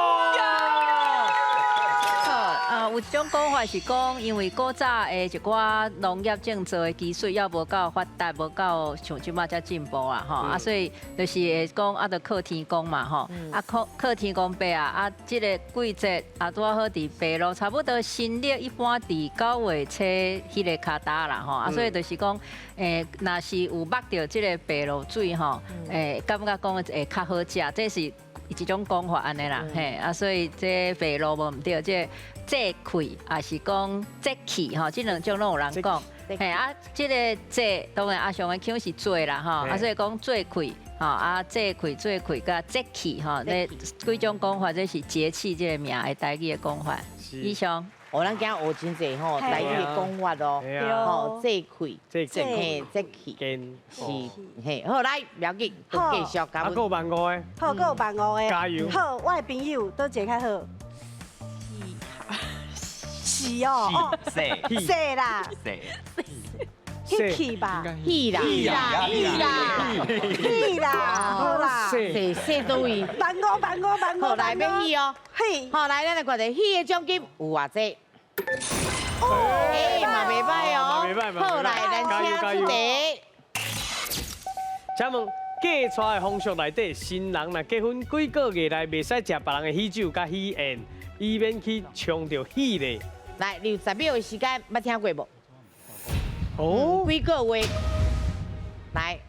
有一种讲法是讲，因为古早的一寡农业种植的技术犹无够发达，无够像这马遮进步啦吼，啊，所以就是会讲啊，就靠天公嘛吼，啊靠靠天公伯啊，啊这个季节啊拄好伫白露，差不多新历一般伫9月初彼个卡达啦吼，啊所以就是讲，若是有目著这个白露水吼，感觉讲会较好食，这是一种讲法按呢啦，嘿，啊所以这白露无毋对，这节气也是讲节气吼，这两种拢有人讲。嘿啊，这个节当然阿雄的腔是做啦吼，啊所以讲节气吼，啊节气、节气佮节气吼，这几种讲法，这是节气这个名的台语的讲法。以上。哦，咱今学真济吼，台语的讲法哦，吼，节气、嘿，节气，是，嘿，好来，不要紧，继续。啊，阁有万五的。好，阁有万五的。加油。好，我的朋友倒一个较好。是哦，是是啦，是去吧，去啦，去啦，去啦，好啦，是是倒位，万五万五万五，好来欲去哦，去，好来，咱来看一下去的奖金有偌济？哎，嘛袂䆀哦，好来，咱请出题。请问嫁娶的风俗内底，新人若结婚几个月内袂使食别人的喜酒佮喜宴，以免去冲著喜咧。来，你有10秒的时间，捌听过无？哦，几个月？来，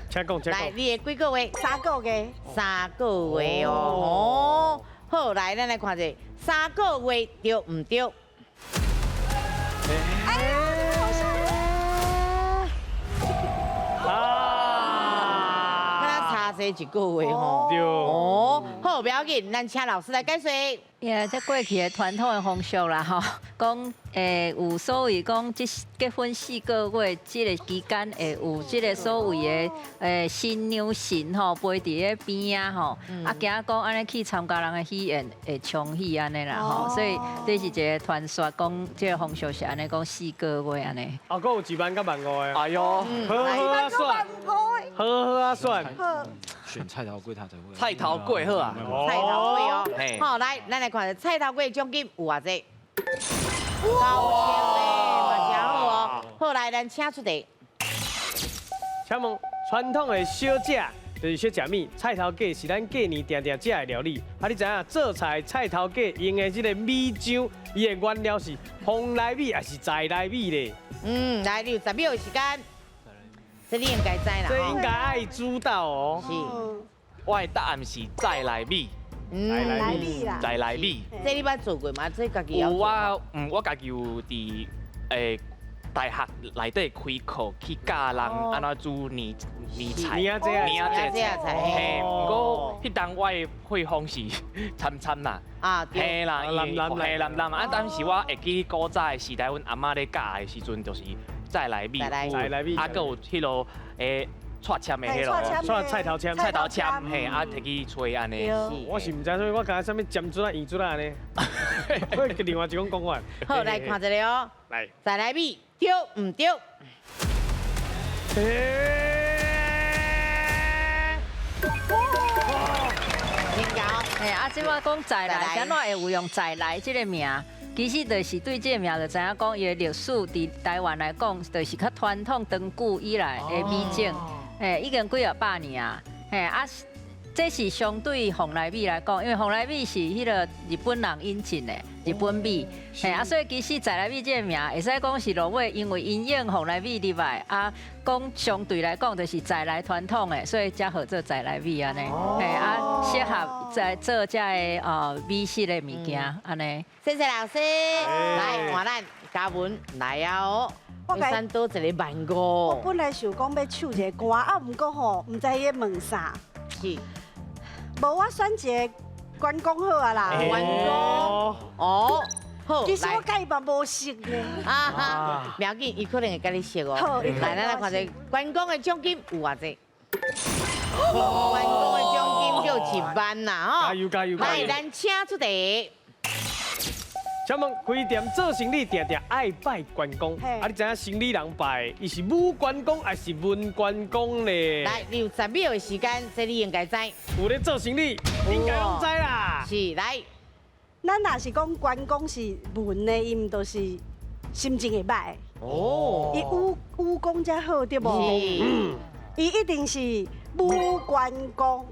请讲，请讲。来，你的几个月？ 3个月。 3个月哦。哦，好，來，咱來看者3個月對毋對？哎呀，好笑！啊，差這一個月吼。對。哦，好，不要緊，咱請老師來解說。呀，這過去的傳統的風俗啦，吼，講有所謂講，這結婚4個月這個期間會有這個所謂的新娘神吼，陪佇咧邊仔吼，啊，驚講按呢去參加人的喜宴會沖喜按呢啦吼，所以這是一個傳說，講這個風俗是按呢講4個月按呢。啊，閣有1萬佮1.5萬的。哎喲，好好啊選，好好啊選。選菜頭粿，他才會。菜頭粿好啊，菜頭粿哦。好，來，咱來看菜頭粿獎金有偌濟？9000咧，嘛真好哦。好，來，咱請出題。請問傳統的小食就是小食物，菜頭粿是咱過年定定食的料理。啊，你知影做菜菜頭粿用的這個米漿，伊的原料是蓬萊米還是在來米咧？嗯，來，你有10秒的時間。這你應該知啦，這應該愛主導哦。是，我的答案是在來米。在來米啦。在來米。這你捌做過嗎？這家己有我，我家己有佇大學內底開課去教人按怎煮年年菜。年仔菜。嘿，毋過彼當我的配方是參參啦。啊，嘿啦，嘿南南啊，當時我會記古早的時代，阮阿嬤咧教的時陣就是。再來米，啊，閣有彼落蔡籤的彼落，菜頭籤，菜頭籤，嘿，啊，提去吹按呢。我是毋知啥物，我感覺啥物尖珠仔、圓珠仔按呢。我另外一種講法。好，來看一下哦。來，再來米，對毋對？嘿，啊，這擺講在來，啥怎會有用在來這個名？其實就是對這個名就知影講，伊的歷史佇台灣來講，就是較傳統長久以來的米種，嘿，已經幾若百年啊，嘿啊，這是相對蓬萊米來講，因為蓬萊米是彼個日本人引進的日本米，嘿啊，所以其實在來米這個名會使講是落尾，因為因應蓬萊米入來啊，講相對來講就是在來傳統的，所以才號做在來米按呢，嘿啊，適合在做這个美食的物件按呢。謝謝老師，來換咱嘉文來啊哦，我選倒一个1.5萬。我本來想講欲唱一個歌，啊，毋過吼，毋知彼問啥。是。無，我選一個關公好啊啦。關公。哦，好。其實我佮伊嘛無熟呢。啊哈，不要緊，伊可能會佮你熟哦。好，來，咱來看一下關公的獎金有偌濟？關公的獎金叫1萬啦，吼。加油加油！來，咱請出題。請問開店做生意，定定愛拜關公。啊，你知影生理人拜，伊是武關公還是文關公咧？來，你有10秒的時間，這你應該知。有咧做生意，應該攏知啦。是，來，咱若是講關公是文的，伊毋就是心情會歹。哦。伊武功才好，對無？是。伊一定是武關公，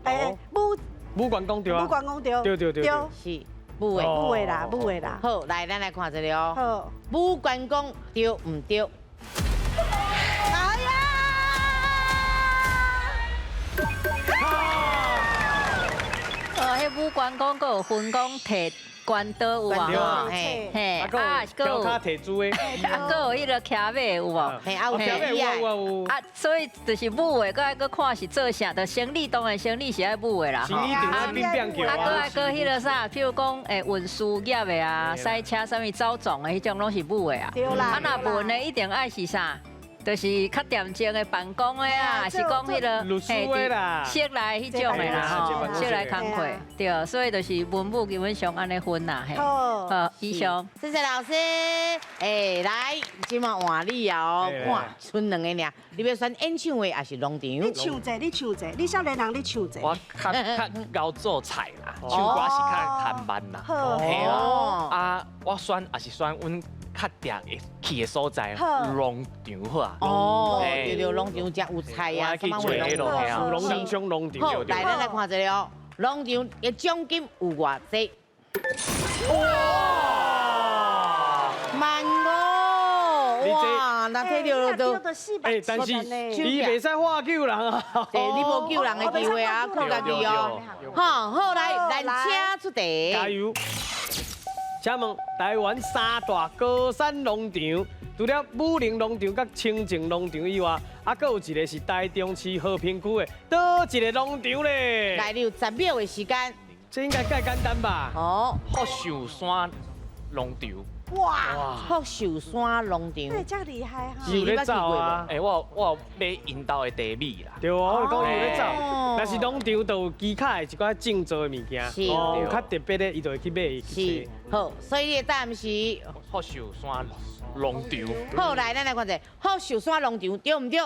武關公對啊。武關公對。對對對。是。武的，武的啦，武的啦。好，來，咱來看一下哦。好，武關公對毋對？哎呀！哦，彼武關公閣有分講提關刀有無？嘿，嘿，啊，閣有提珠的，啊，閣有彼个騎馬的有無？嘿，啊有騎馬啊，所以就是武的，閣愛閣看是做啥，就生理當然生理是愛武的啦。生理定愛变变叫啊，閣愛閣彼个啥，譬如講運輸業的啊，賽車啥物走總的彼種攏是武的啊。對啦。啊，若文的一定愛是啥？就是較恬靜的辦公的啊，是講彼个律師的啦，室內彼種的啦，吼，室內工課，對，所以就是文武基本上按呢分啦，嘿。好，以上。謝謝老師。來，這馬換你啊哦，看賰兩个爾，你欲選演唱會還是農場？你唱者，你唱者，你少年人你唱者。我較𠢕做菜啦，唱歌是較貪慢啦。嘿啦，啊，我選也是選阮較定會去的所在，農場好啊。哦，對對，農場才有菜啊，什麼會農場上農場。好，來，咱來看一下哦，農場的獎金有偌濟？哇！1.5萬，哇！那摕著就欸，但是你袂使話救人啊！對，你無救人的機會啊，靠家己哦。好，好，來來。咱请出题。加油！请问台湾三大高山农场，除了武陵农场佮清境农场以外，啊，阁有一个是台中市和平区的，佗一个农场咧？来，你有10秒的时间。这应该介简单吧？哦，福寿山农场。哇，福寿山农场。对，这厉害哈。有咧走啊？欸，我有买𪜶兜的茶米啦。对啊，我就讲有咧走。但是农场就有其他的一寡种作的物件，哦，有较特别的，伊就会去买。是，好，所以你的答案是福寿山农场。好，来，咱来看者，福寿山农场对毋对？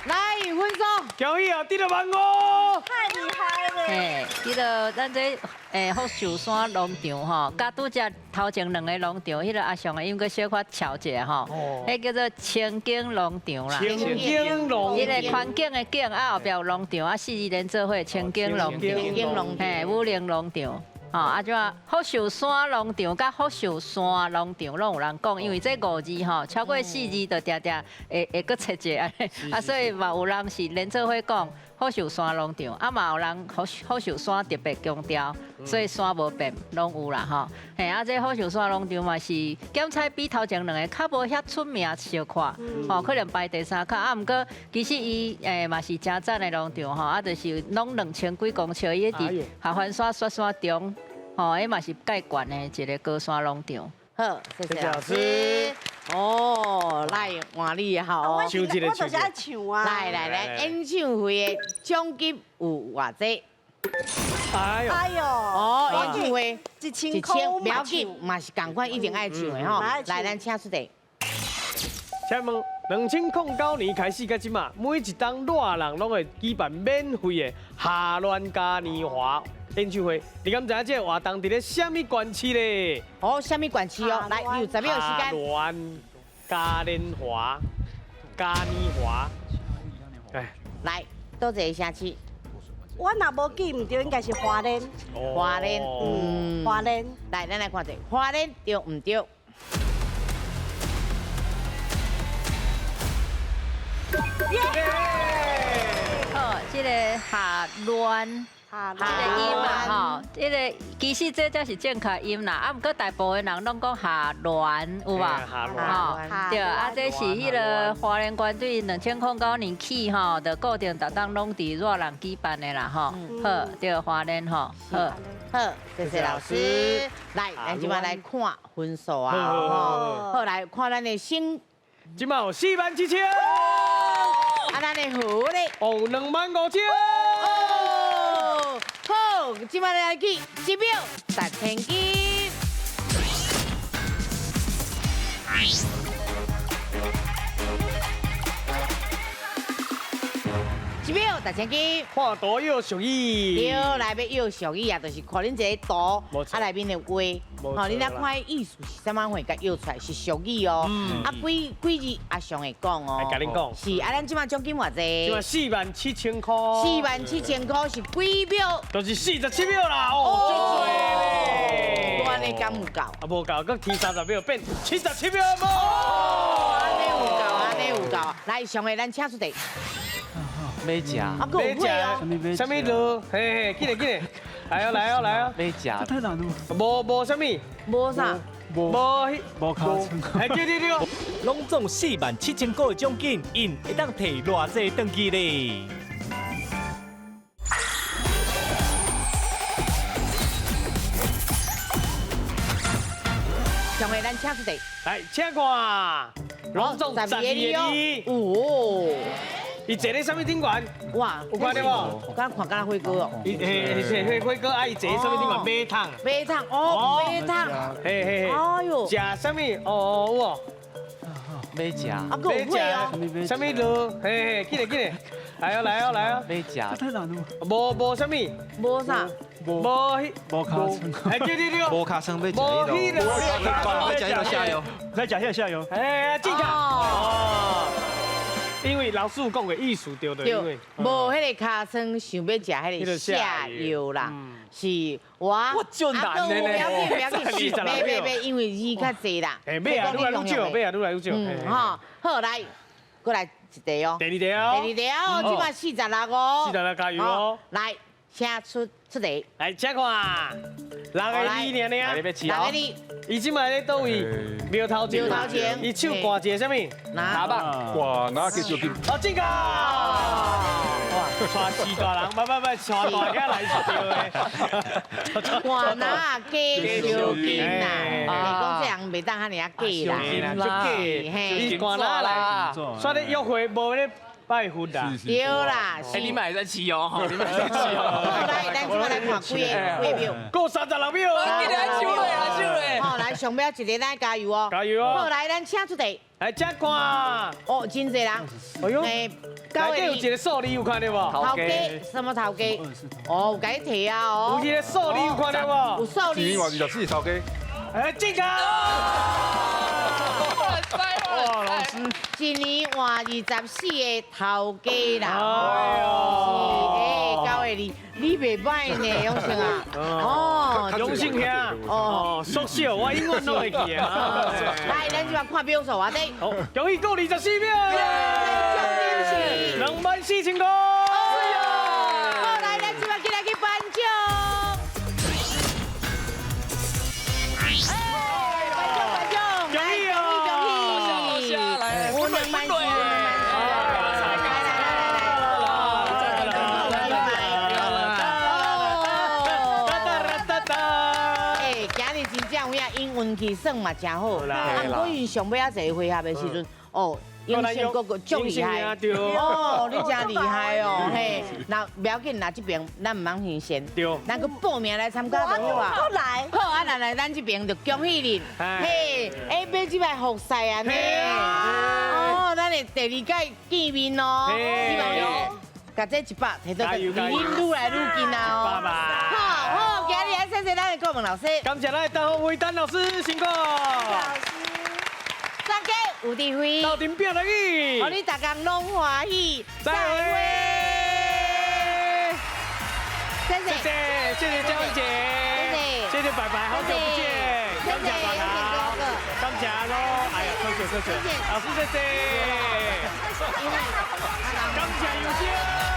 来，分数。恭喜啊，得了15,000。太厉害了！嘿，这个咱这福寿山农场吼，佮拄才头前两个农场，彼个阿尚的应该小可巧一下吼，彼叫做清景农场啦。清景农场。彼个环境的景啊，后壁有农场啊，四字连做伙，清景农场。清景农场。嘿，武陵农场。吼，啊，怎啊？福寿山农场佮福寿山农场拢有人讲，因为这5字吼，超过4字就定定会阁切一下，啊，所以嘛有人是连做伙讲福寿山农场，啊嘛有人福寿山特别强调，所以山无变，拢有啦吼。嘿，啊，这福寿山农场嘛是检菜比头前两个较无遐出名小可，吼，可能排第三较，啊，毋过其实伊嘛是诚赞的农场吼，啊，就是拢2000几公尺，伊伫合欢山雪山中。吼，彼嘛是盖悬的一个高山农场。好，谢谢老师。哦，来换你好。我就是爱唱啊。来来来，演唱会的奖金有偌济？哎呦，哎呦，哦，演唱会1000块，不要紧，嘛是仝款，一定爱唱的吼。来，咱请出题。请问2009年开始到这马，每一冬热人拢会举办免费的下峦嘉年华演唱会，你敢知影这个活动伫咧啥物县市咧？哦，啥物县市哦？来，你有10秒时间。下峦嘉年华，嘉年华。哎，来，佗一个城市？我若无记毋对，应该是花莲。花莲，花莲。来，咱来看者，花莲对毋对？好，这个下峦。这个音嘛吼，这个其实这才是正确音啦。啊，毋过大部分人拢讲下峦，有无？吼，对，啊，这是彼个花莲县对2009年起吼，就固定逐冬拢伫热人举办的啦吼。好，对，花莲吼，好，好，谢谢老师。来，咱这摆来看分数啊，吼，好，来看咱的新，这摆有47000，啊，咱的胡咧，哦，25000。好，这摆来去1秒值千金。1秒值千金。看图要俗语。对，来欲要俗语啊，就是看恁这个图，啊内面的话，吼，恁来看意思是啥物货，共摇出来是俗语哦。啊，几几字阿尚会讲哦。来共恁讲。是啊，咱这摆奖金偌济？这摆47000块。47000块是几秒？就是47秒啦，哦，足济咧。我按呢敢有够？啊，无够，阁提30秒变77秒无。按呢有够，按呢有够。来，上个咱请出题。欲食，啊，阁有配哦。啥物路？嘿嘿，紧来紧来，来哦来哦来哦。欲食，太难了。无啥物，无啥，无无尻川。哎对对对，拢总47000块的奖金，𪜶会当提偌济转去咧？上个咱请出题，来请看，拢总12个字。哦。伊坐咧啥物顶悬？哇，有看到无？我敢看敢若火锅哦。伊嘿嘿火锅啊！伊坐咧啥物顶悬？马桶。马桶哦，马桶。嘿嘿嘿。哎呦。食啥物？哦，有无？欲食。啊，阁有配哦。啥物路？嘿嘿，紧来紧来，来哦来哦来哦。欲食。太难了。无啥物。无啥。无无尻川。哎对对对。无尻川欲食彼落。欲食彼落下游。欲食彼个下游。哎，进卡。哦。因为为老师有讲过意思对的，对，无彼个尻川想欲食彼个泻药啦，是我。我就难的呢。不要紧，不要紧，袂袂袂，因为字较济啦。哎，欲啊，愈来愈少，欲啊，愈来愈少。嗯，吼，好来，过来一题哦。第二题哦。第二题哦，这摆46哦。46加油哦。来，请出出题。来，请看，六个字尔尔。六个字。伊这摆咧佗位？庙头前。庙头前。伊手挂一个啥物？拿棒。挂哪个就金。好，正确。哇，带四大人，不不不，带大家来是对的。挂哪加小金啦？你讲这人袂当遐尔啊假啦，足假。伊挂哪来？所以约会无咧拜佛啦。对啦。哎，你嘛会使试哦，你嘛会使试哦。来，咱这摆来看几个几秒。过36秒。紧来收落啊，收落。好，来上尾一个，咱加油哦。加油哦。好，来，咱请出题。来，请看。哦，真济人。哎呦。内底有一个数字，有看到无？头家，什么头家？哦，有共你提啊哦。有一个数字，有看到无？有数字。一年换24头家。哎，正确。哇，老师，一年换24个头家啦。哦，是，哎，9个字，你袂歹呢，永成啊。哦，永成兄，哦，缩小，我永远拢会记啊。来，咱这摆看秒数啊，对。好，恭喜过24秒。24000块。好，来，咱这摆进来去颁奖。哎，颁奖，颁奖，恭喜哦！恭喜，恭喜！来，有2万四，有2万四。来。哎，今日真正有影，𪜶运气算嘛真好。啊，毋过𪜶上尾仔一个回合的时阵，哦，永胜哥哥足厉害。哦，你真厉害哦，嘿。那不要紧，那这边咱毋通先先，咱阁报名来参加就好啊。阁来。好啊，来来，咱这边就恭喜你。嘿，哎，欲这摆复赛按呢。哦，咱会第二届见面哦。希望你共这100提到离恁愈来愈近啊哦。好，好，今日谢谢咱的顾问老师，感谢咱的邓宏伟邓老师辛苦。老师，大家有智慧，斗阵拼来去，予你逐工拢欢喜。再会。谢谢，谢谢嘉文姐，谢谢，谢谢白白，好久不见，感谢大家，感谢喽，哎呀，客气客气，老师谢谢，感谢有声。